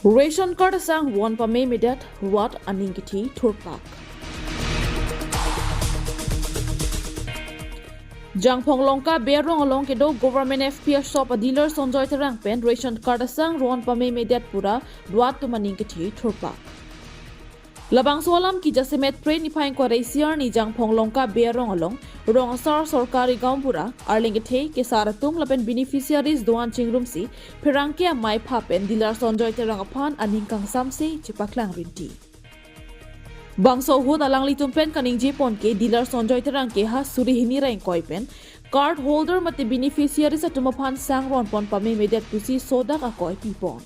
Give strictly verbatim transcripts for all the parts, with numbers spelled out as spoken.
Ration card asang ron pamemedet, rat aning kethe thurpak. Jangphong Longka Berong along kedo Government F P S shop a dealer Sonjoy Terang pen ration card asang ron pamemedet pura rat atum aning kethe thurpak. Labangso alam kejasemet Phre niphai ingkoi ra isi arni Jangphong Longka Berong along Rong Asar Sorkari Gaonbura, arleng kethe, kesar atum lapen beneficiaries do-an chingrumsi pherangke amei aphan pen dealer Sonjoy Terang aphan aning kangsamse chepaklang rinti. Bangso ahut alanglitum pen kaningje pon ke dealer Sonjoy Terang ke ha suri hini ra ingkoi pen card holder mate beneficiaries atum aphan sang ron pon pamemedet pusi sodak akoi pipon.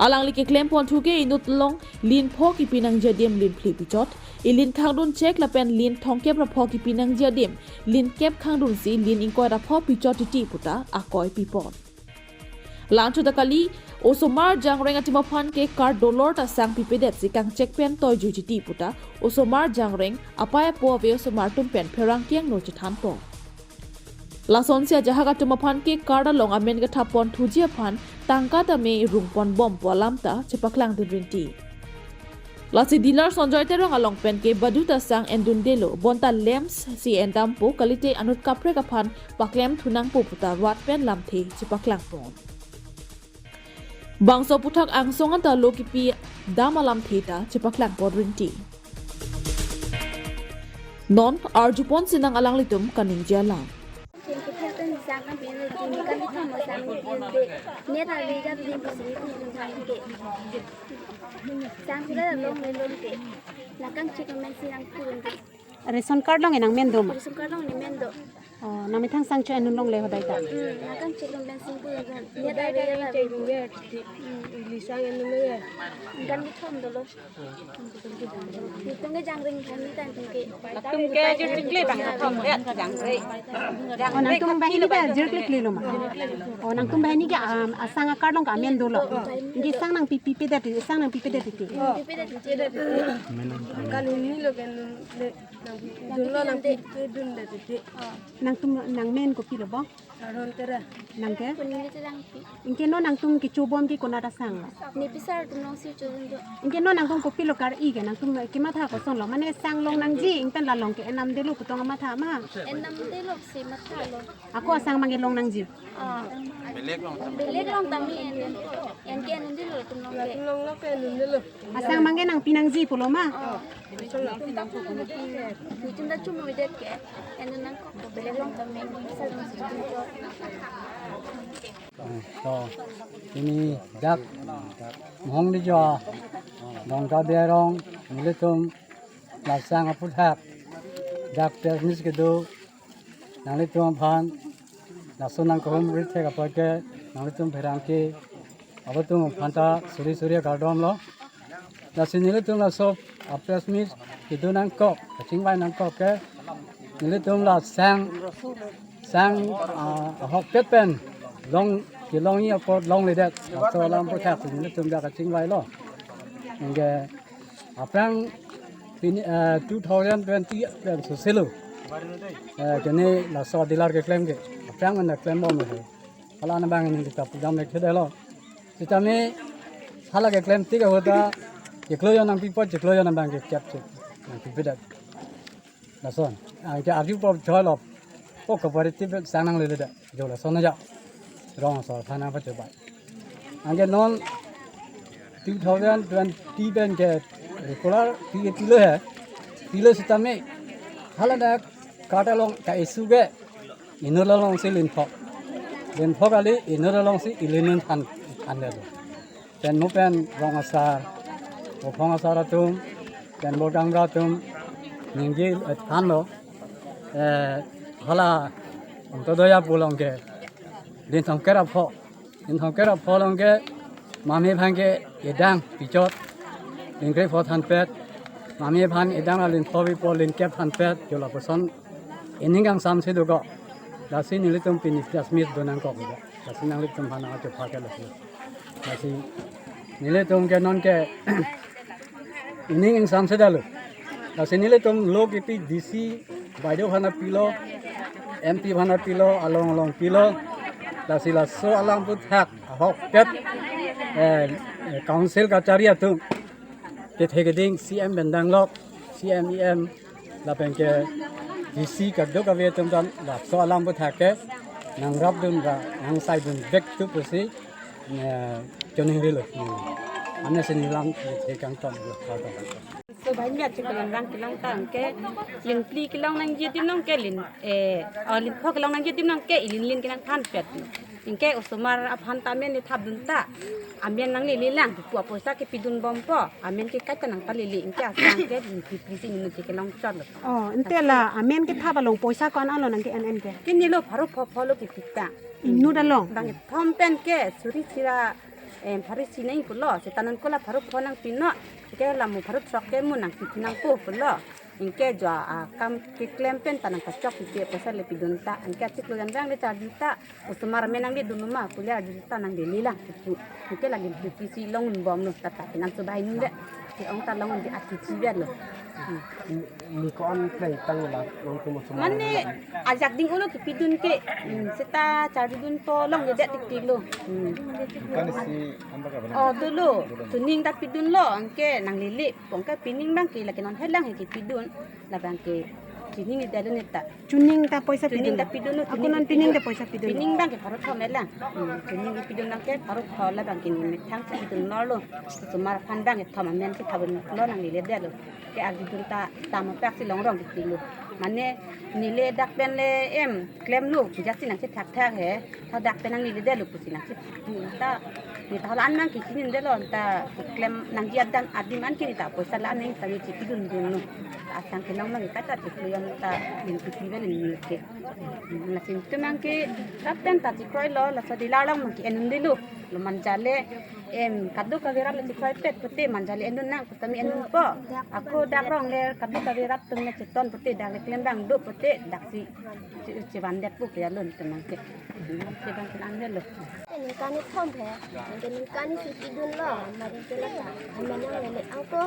Alangli keklem ponthu ke inut along lin pho kipi nangji adim lin phli pichot, ilin khangdun chek lapen lin thomkep ra pho kipi nangji adim lin kep khangdunsi lin ingkoi ra pho pichot titi puta akoi pipon. Langthu ta kali, osomar jangreng atum aphan ke card dolor ta sang pipedetsi kangchek pen toijui titi puta osomar jangreng apai apo ave osomar atum pen pherangke angno chethanpon. Lasonsi ajahak atum aphan ke card along amen kethap ponthuji aphan tangka tame rung ponbom pu alam ta chepaklangdun rinti. Lasi dealer Sonjoy Terang along pen ke badu ta sang endundelo, bonta lamps si endampo, kalite anut kaprek aphan paklem thunangpo puta rat pen lamthe chepaklangpon. Bangso aphuthak angsong anta lo kipi dam alamthe ta chepaklangpon rinti. Non arjupon sinang alanglitum kaningje alam. Sing kethek pen sang kan pin le dun kan di thom sang ni pin de. Net a le jam din ko sri tu dun thang ke. Sang kula long le long ke. Nakang chik men sinang tu dun de. Ration card along nangmen do ma? Ration card along nemen do. Oh, nangmethang sang cho-en dunlongle hodai ta. Hmm, nakang chik long pen sing tu dun. Net a le jam din. Hmm. Ili sang en dun le. Kan di thom dolo. Nelitum ke jangreng kami tan tum ke. Nangtum ke jirkle bang thom ya jangreng. Oh, nangtum banghini ke jirkle klelo ma? Oh, nangtum banghini ke, um, asang a-card along ke amen dolo. Nangke sang nangpi pipedet, sang nangpipedet titi. Pipedet titi. Kan hini lo kan le, nang dunlo nangpidunde titi. Nangtum nangmen kopilo bo? Aron Terang. Nangke? Kunini Terang pi. Nangke non nangtum kechobom ke konat asang lo? Nepi sar atum alongsi chodun do. Nangke non nangtum kopilo kar-i ke, nangtum kematha kosonlo? Mane sang long nangji, nangtum la long ke en damdelo pu tong matha ma? En damdelo si mathalo. Ako asang abang ke long nangji? Ah. Belek long tame en, en ke en damdelo atum along ke. Atum along lo ke en damdelo. Asang abang ke nangpi nangji pulo ma? Ah. Nelitum ta chumuidet ke, en nangkok belek long tame. To, pini dak Mohong Dijo, Longka Berong, nelitum la sang aphuthak dak press meet kedo, nanglitum aphan laso nangkehumri thek apot ke nanglitum pherangke atum aphan ta suri suri kardom lo. Lasi nelitum laso a-press meet kedo nangkok, kachingvai nangkok ke nelitum la sang, sang, ah, ahokpet pen long, kelongji apot longledet laso alam aphuthak nelitum dak kachingvai lo. Nangke aphrang pini, eh, two thousand twenty pen soselo. Eh, kene laso dealer keklem ke. Aphrang anda klembom he. Hala abang neli ta pudam le khede lo. Sitame hala keklem tik ahut ta chiklo jon nangpipo, chiklo jon abang ke kep chek nangpipedet. Lason. Anke arjupo choi lo. O cooperative sang nangledet. Jo lason aja. Rong Asar aphan nangpachobai. Anke non two thousand twenty pen ke regular pi pilo he. Pilo sitame hala dak card along ka-issue ke inut alongsi lin pho. Lin pho kali inut alongsi ilin than, thandet. Pen mo pen Rong Asar, Bophong Asar atum, pen Borgang atum ningje, eh, thanlo. Eh, hala Antyodaya pu along ke lin thomkep ra pho. Lin thomkep ra pho along ke mame aphan ke edang pichot, lin krepho thanpet. Mame aphan edang alin pho pipo, lin kep thanpet, jo lapuson ining kangsamse dokok. Lasi nelitum pini press meet do nangkok. Lasi nanglitum aphan nangchepha ke lasi. Lasi nelitum ke non ke ining ingsamse detlo. Lasi nelitum lo kipi D C baideo aphan pilo, M P aphan pilo, along along pilo. Lasi laso alam aphuthak ahokpet eh, eh, council kachari atum kethe keding C M pen danglok, C M, E M lapen ke D C kadokave atum ta laso alam aputhak ke nangrapdun ra nangsaidun vek thu pusi, eh, choningri lo. Hmm. Ane sini lang kethe kangton lo. So banyak sih kelang rang kelang tang ke lin phli kelong nangji adim nang ke lin, eh, oh, lin pho kelong nangji adim nang ke ilin lin kenangthanpet. Anke osomar aphan ta amen le thapdun ta. Amen nanglele lang pu apoisa ke pidunbompo. Amen ke kaita nangpalele. Anke asang ke lin phli phli si inut ke kelong chot lo. Oh, ante la amen kethap along poisa ko-an alo nang ke-en-en ke? Kini lo pharo pho pho lo kepi ta. Inut along? Bang kethom pen ke suri sira, em, pharo isi nangji pulo. Seta non ko la pharo pho nangpi non. Ke la mo pharo throk ke mo nangpiphi nangpo pulo. Anke jo akam keklem pen ta nangkachok pipi apoisa le pidun ta. Anke achiklo jan bang le charju ta. Osomar amen nangledun ma pu le arju ta nanglele lang pu. Anke lagi P P C longdunbom lo ta ta pinam so bahini le. Ke-ong ta long di ati chiber lo. Hmm. Ni ko-an pleng tang la long tu mo osomar. Mane ajak ding ulo kepidun ke. Hmm, seta charjudunpo longledet tiktik lo. Hmm. Kan si amba ka bana. Oh, dolo. Chuning ta pidunlo, anke nanglele. Pong ke pining bang ke lake non helang he kepidun. Labang ke chuning ni dalun ta. Chuning ta poisa pidun. Chuning ta pidun lo, ako chuning non pining ta poisa pidun. Pining bang ke pharo thom helang. Hmm, chuning pidun bang ke pharo thom labang ke ni methang si pidun nor lo. Osomar aphan bang ke thom amen si thapdun lo nanglele det lo. Ke arjudun ta tam apak si longrong ke lo. Mane neli dak pen le em klem lo, puja si nangchethakthak he. Tha dak pen nanglele det lo pusi nangchethak ta. Ni ta la-an nang kisi nin det lo ta klem nangji adim adim an ke ni ta poisa la-an nang ta ni chepidun dun lo. Asang kelong nang ta ta chepidun ta ni chepidun ni ke. Lason itum nang ke dak pen ta chekroi lo, laso dealer along nang ke-en un det lo. Lo manja le em kadokave rat le chekroipet pute manja le en un nang. Tami en unpo. Ako dak rong le kadokave rat atum le cheton pute dak le klem bang do pute dak si che-, chevandet pu ke alun atum nang ke. Chevang ke nang det lo. Ningkan ni thom he. Ningkan ni si pidun lo. Mari ke la ta. Amen nanglele ako.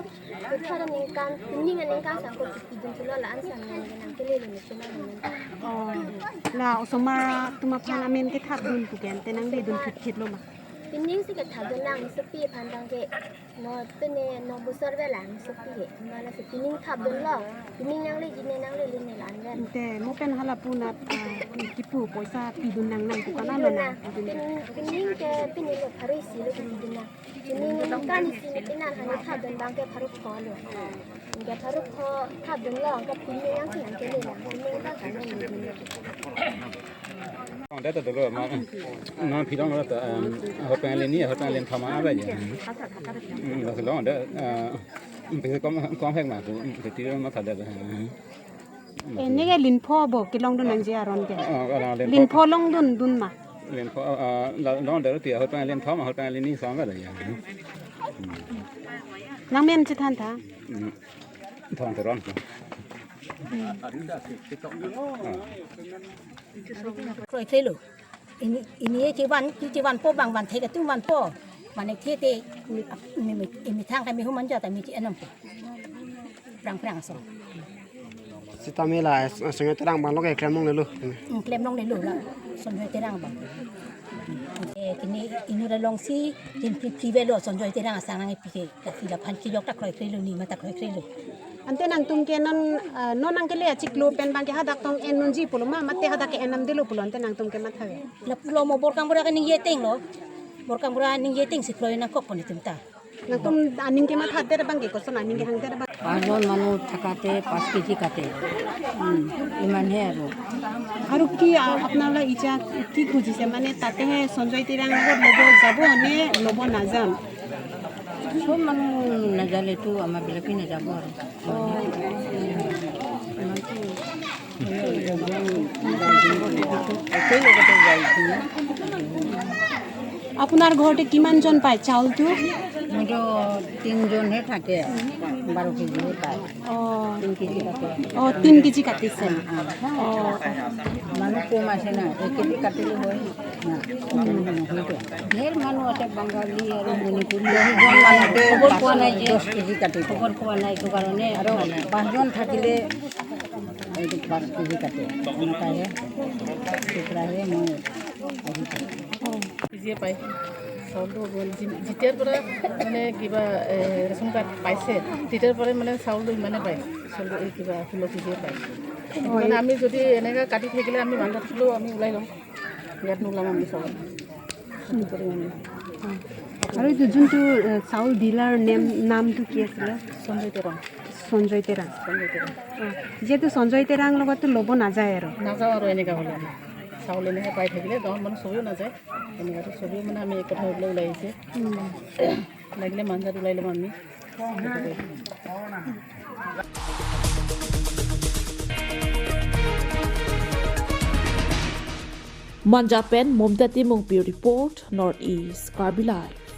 Kethar ningkan, kuning ningkan sang ko pidun chulo la-an sang nang nang kelele ni chulo nang. Oh. La osomar atum aphan amen kethapdun pu ke ante nangledun phitphit lo ma? Pining si kethapdun nang sopi aphan bang ke. No pene no busor vela ni sopi he. Mala si pining thapdun lo. Pining nanglele ne nanglele ne la-an ven. Ante mo pen hala pu na, ah, kipu poisa pidun nang nang pu kana lo na. Pin-, pining ke pining lo pharo isi lo pidun nang. Pining ningkan isi ni pinan hani thapdun bang ke pharo pho lo. Ke pharo pho thapdun lo ke pining yang si nang kele lo. Pining bang kan ni. Ong data dolo ma, ma pidong lo ta, em, ahut pengleni, ahut penglen thoma ba ya. Hmm, lo long da, eh, pisa kom, kom hek ma, hmm, pisa ti ma tha da. Ene ke lin pho bo kelongdun nangji aron ke. Oh, oh, lin pho. Lin pho longdundun ma? Lin pho, ah, ah, la, long da ti ahut penglen thoma, ahut pengleni song ga da ya. Hmm. Nang men chethan tha? Hmm. Thong Teron. Hmm. Ah. Kroikre lo. Ini, ini ye chevan, chevanpo bang van thek atum vanpo. Mane the te, imi, imi, imi thang kami human jata mi che-enam po. Prang prang so. Sitame la, eh, Sonjoy Terang bang lo ke klem longle lo. Hmm, klem longle lo la. Sonjoy Terang bang. Eh, kini inut along si, tin pi pi velo Sonjoy Terang asang nangpi ke. Lasi laphan kejok ta kroikre lo ni mata kroikre lo. Ante nangtum ke non, eh, non nang kele achiklo pen bang ke hadak tong en nunji pulo ma, mate hadak ke-en nam det lo pulo ante nangtum ke matha. Lapulo mo Borkang Bura ke ningje ateng lo. Borkang Bura ningje ateng si kroi nangkok pon itum ta. Nangtum aning ke matha det bang ke koson aning ke hang det bang. পাঁচজন মানুহ থাকাতে পাঁচ কেজি কাটে। উম, ইমানহে আৰু। আৰু কি, আ, আপোনালোকে এতিয়া কি খুজিছে? মানে তাতে সঞ্জয় টেঙাৰ লগত ল'ব যাব নে ল'ব নাযাম? চব মানুহ নাযালেতো আমাৰবিলাকে নাযাব আৰু। অ। ইমানটো একেলগতে যাইছিলোঁ। আপোনাৰ ঘৰতে কিমানজন পায় চাউলটো? মইতো তিনিজনহে থাকে, বাৰ কেজিহে পায়। অ। তিন কেজি কাটে। অ, তিন কেজি কাটিছে। অ, অ। অ। মানুহ কম আছে না, এক কেজি কাটিলে হয় না, নহয়তো। ঢেৰ মানুহ আছে, বাঙালী আৰু মণিপুৰী, দহজন মানুহ খবৰ পোৱা নাই যে। দহ কেজি কাটিব। খবৰ পোৱা নাই, এইটো কাৰণে আৰু পাঁচজন থাকিলে এইটো বাৰ কেজি কাটে, এনেকুৱাহে। তেতিয়াহে মই কেজিয়ে পায়। চাউলটো গ'ল, যি-, যেতিয়াৰ পৰা মানে কিবা, এ, ৰেচন কাৰ্ড পাইছে, তেতিয়াৰ পৰাই মানে চাউলটো ইমানে পায়। চাউলটো এই কিবা ষোল্ল কেজিয়ে পায়। হয়। মানে আমি যদি এনেকা কাটি থাকিলে আমি বান্ধত থাকিলেও আমি ওলাই লওঁ। ইয়াত নোলাম আমি চাউল। সেইটো কৰিম আমি। আৰু এইটো যোনটো, এ, চাউল ডিলাৰ নেম, নামটো কি আছিলে? সঞ্জয় তেৰাং। সঞ্জয় তেৰাং। সঞ্জয় তেৰাং। অ, যিহেতু সঞ্জয় তেৰাং লগততো ল'ব নাযায় আৰু। নাযাওঁ আৰু এনেকা হ'লে আমি। চাউল এনেকে পাই থাকিলে গাঁৱৰ মানুহ চবেও নাযায়। এনেকাতো চবেও মানে আমি একতা হৈ পেলাই ওলাই আহিছে। উম। লাগিলে মাঞ্জাত ওলাই ল'ম আমি। Manja pen Momta Timung, Bureau Report, North East Karbi Live.